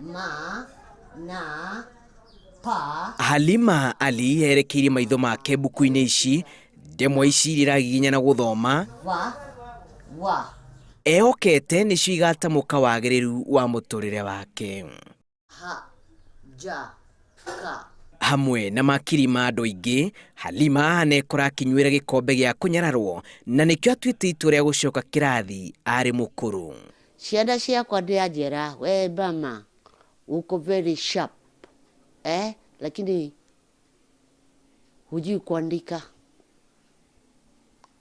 Ma, na, pa. Halima Ali erekeirie maitho make mbuku-inĩ ici, ndemwa ici iria iragiginyana gũthoma, Va, wa. Ehokete nĩcio igatamũka wagĩrĩru wa mũtũrĩre wake. Ha, ja, ka. Hamwe na makiri ma andũ aingĩ, Halima anekora akĩnyuĩra gĩkombe gĩa kũnyararwo na nĩkĩo atuĩte itua rĩa gũcoka kĩrathi arĩ mũkũrũ. Ciana ciakwa ndĩanjĩra, we mama, uko very sharp. Eh, lakini hujui kuandika.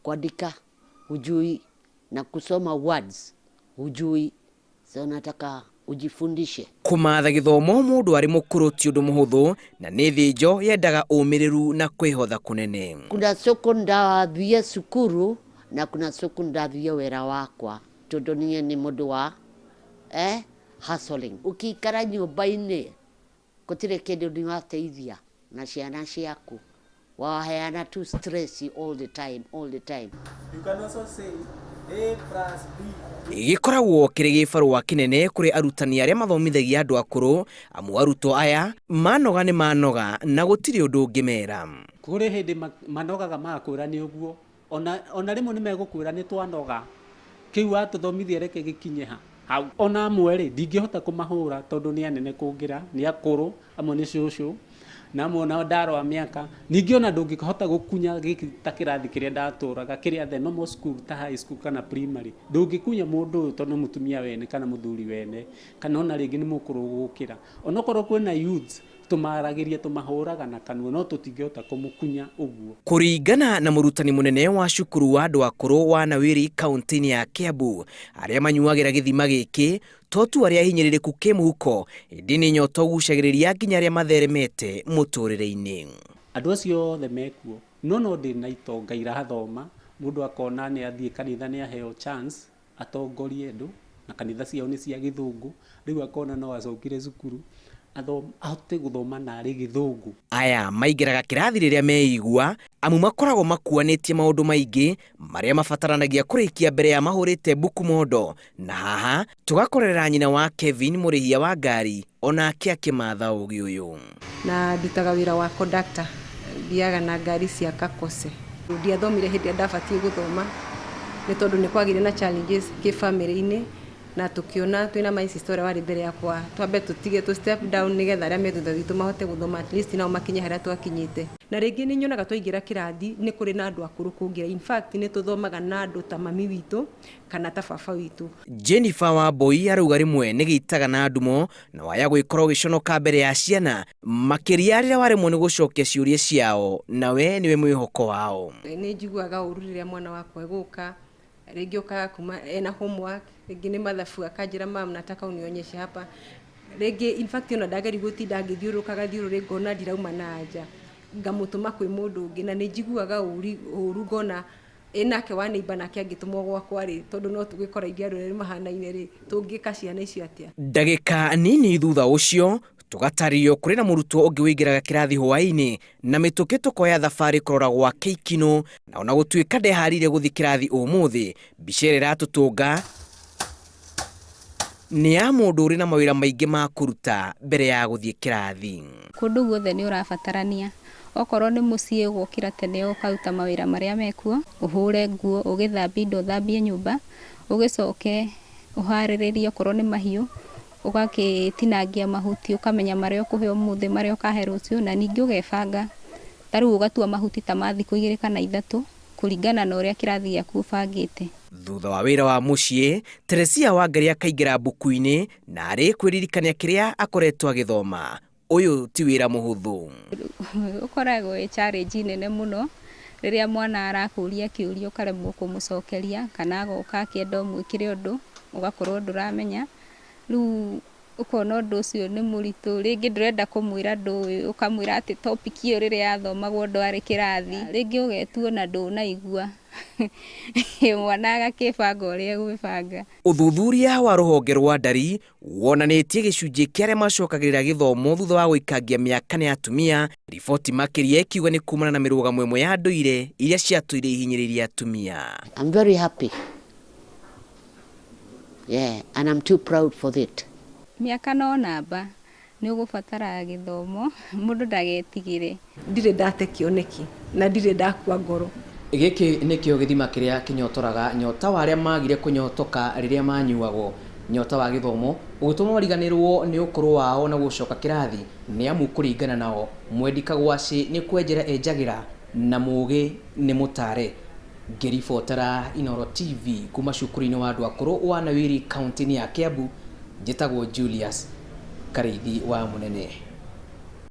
Kuandika hujui na kusoma words hujui. So nataka ujifundishe. Kũmatha gĩthomo mũndũ arĩ mũkũrũ ti ũndũ mũhũthũ na nĩ thĩnjo yendaga ũmĩrĩru na kwĩhotha kũnene. Kuna siku ndathie cukuru na kuna siku ndathie wĩra wakwa tondũ niĩ nĩ mũndũ wa hustling. Ũkĩikara nyũmba-inĩ gũtirĩ kĩndũ nĩwateithia na ciana ciaku, waheana tu stress all the time, all the time. You can also say A plus B. Gĩkoragwo kĩrĩ gĩbarũa kĩnene kũrĩ arutani arĩa mathomithagia andũ akũrũ, amu arutwo aya manoga nĩ manoga na gũtirĩ ũndũ ũngĩmera. Kũrĩ hĩndĩ manogaga magakwĩra nĩ ũguo, ona rĩmwe nĩ megũkwĩra nĩ twanoga, kĩu watũthomithia reke gĩkinye ha. Hau. Ona amwe rĩ, ndingĩhota kũmahũra tondũ nĩ anene kũngĩra, nĩ akũrũ, amwe nĩ cũcũ, na amwe onao ndarora mĩaka. Ningĩ ona ndũngĩhota gũkunya gĩkĩ ta kĩrathi kĩrĩa ndatũraga, kĩrĩa the normal school ta high school kana primary. Ndũngĩkunya mũndũ ũyũ tondũ nĩ mũtumia wene kana mũthuri wene, kana ona rĩngĩ nĩ mũkũrũ gũkĩra. Onokorwo kwĩna youths, tũmaragĩria tũmahũraga na kanua, no tũtingĩhota kũmũkunya ũguo. Kũringana na mũrutani mũnene wa cukuru wa andũ akũrũ wa Nawiri kaunti-inĩ ya Kiambu, arĩa manyuagĩra gĩthima gĩkĩ to tu arĩa ahinyĩrĩrĩku kĩmũhuko, ĩndĩ nĩ nyota ũgucagĩrĩria nginya arĩa matheremete mũtũrĩre-inĩ. Andũ acio othe mekuo, no no ndĩ na itonga irathoma, mũndũ akona nĩ athiĩ kanitha nĩ aheo chance atongorie andũ, na kanitha ciao nĩ cia gĩthũngũ, rĩu akona no acokire cukuru ahote gũthoma na arĩ gĩthũngũ. Aya maingĩraga kĩrathi rĩrĩa meigua, amu makoragwo makuanĩtie maũndũ maingĩ marĩa mabataranagia kũrĩkia mbere ya mahũrĩte mbuku mondo, na haha tũgakorerera nyina wa Kevin mũrĩhia wa ngari onake akĩmatha ũgĩ ũyũ. Na ndutaga wĩra wa conductor, thiaga na ngari cia Kakose. Ndiathomire hĩndĩ ĩrĩa ndabatiĩ gũthoma nĩ tondũ nĩ kwagĩire na challenges kĩbamĩrĩ-inĩ, na tũkĩona twĩna my sister ũrĩa warĩ mbere yakwa twambe tũtige tũ step down nĩgetha arĩa me thutha witũ mahote gũthoma at least nao makinye harĩa twakinyĩte. Na rĩngĩ nĩ nyonaga twaingĩra kĩrathi nĩ kũrĩ na andũ akũrũ kũngĩra, in fact nĩ tũthomaga na andũ ta mami witũ kana ta baba witũ. Jennifer Wambui arauga rĩmwe nĩ gĩitaga na ndumo na waya gwĩkora ũgĩconoka mbere ya ciana, makĩria rĩrĩa waremwo nĩ gũcokia ciũria ciao nawe nĩwe mwĩhoko wao. Nĩ njiguaga ũru rĩrĩa mwana wakwa egũka, rĩngĩ okaga kuma ena homework, rĩngĩ nĩ mathabu akanjĩra mam nataka unionyeshe hapa. Rĩngĩ in fact ona ndageria gũtinda ngĩthiũrũrũka gathiũrũrĩ ngona ndirauma na nja, ngamũtũma kwĩ mũndũ ũngĩ, na nĩ njiguaga ũru ngona ĩ nake wa neighbor nake angĩtũmwo gwakwa rĩ, tondũ no tũgĩkora ithuĩ andũ erĩ mahanaine rĩ, tũngĩka ciana icio atĩa? Ndagĩka nini thutha ũcio tũgatario kũrĩ na mũrutwo ũngĩ ũingĩraga kĩrathi hwaĩ-inĩ na mĩtũkĩ tũkoya thabarĩ kũrora gwake ikinũ, na ona gũtuĩka ndeharĩirie gũthiĩ kĩrathi ũmũthĩ, mbica ĩrĩa ĩratũtũnga nĩ ya mũndũ ũrĩ na mawĩra maingĩ ma kũruta mbere ya gũthiĩ kĩrathi. Kũndũ guothe nĩ ũrabatarania, okorwo nĩ mũciĩ ũgokĩra tene ũkaruta mawĩra marĩa mekuo, ũhũre nguo, ũgĩthambie indo, ũthambie nyũmba, ũgĩcoke ũharĩrĩrie okorwo nĩ mahiũ, ũgagĩtinangia mahuti, ũkamenya marĩa ũkũhe ũmũthĩ, marĩa ũkahe rũciũ, na ningĩ ũgebanga. Ta rĩu ũgatua mahuti ta ma thikũ igĩrĩ kana ithatũ, kũringana na ũrĩa kĩrathi gĩaku ũbangĩte. Thutha wa wĩra wa mũciĩ, Teresia Wangari akaingĩra mbuku-inĩ na arĩ kwĩririkania kĩrĩa akoretwo agĩthoma. Ũyũ ti wĩra mũhũthũ. Ũkoragwo wĩ challenge nene mũno rĩrĩa mwana arakũria kĩũria ũkaremwo kũmũcokeria, kana agoka akĩenda ũmwĩkĩre ũndũ ũgakorwo ndũramenya. Rĩu ũkona ũndũ ũcio nĩ mũritũ, rĩngĩ ndũrenda kũmwĩra ndũĩ, ũkamwĩra atĩ topic ĩyo rĩrĩa yathomagwo ndwarĩ kĩrathi, rĩngĩ ũgetuo na ndũnaigua. Mwana agakĩbanga ũrĩa egwĩbanga. Ũthuthuria wa rũhonge rwa ndari wonanĩtie gĩcunjĩ kĩa arĩa macokagĩrĩra gĩthomo thutha wa gũikangia mĩaka nĩ atumia, riboti makĩria ĩkiuga nĩ kumana na mĩrũgamo ĩmwe ya ndũire iria ciatũire ihinyĩrĩirie atumia. I'm very happy. Yeah, and I'm too proud for it. Mĩaka no namba, nĩ ũgũbatara gĩthomo, mũndũ ndagetigĩre. Ndirĩ ndate kĩoneki na ndirĩ ndakua ngoro. Gĩkĩ nĩkĩo gĩthima kĩrĩa kĩnyotoraga nyota wa arĩa magire kũnyotoka rĩrĩa manyuagwo. Nyota wa gĩthomo ũgĩtũma mariganĩrwo nĩ ũkũrũ wao na gũcoka kĩrathi nĩ amu kũringana nao mwendi kagwacĩ nĩ kwenjera enjagĩra na mũgĩ nĩ mũtare. Ngĩribotera Inooro TV kuma cukuru-inĩ wa andũ akũrũ wa Nawiri kaunti-inĩ ya Kiambu, njĩtagwo Julius Karĩithi wa Mũnene.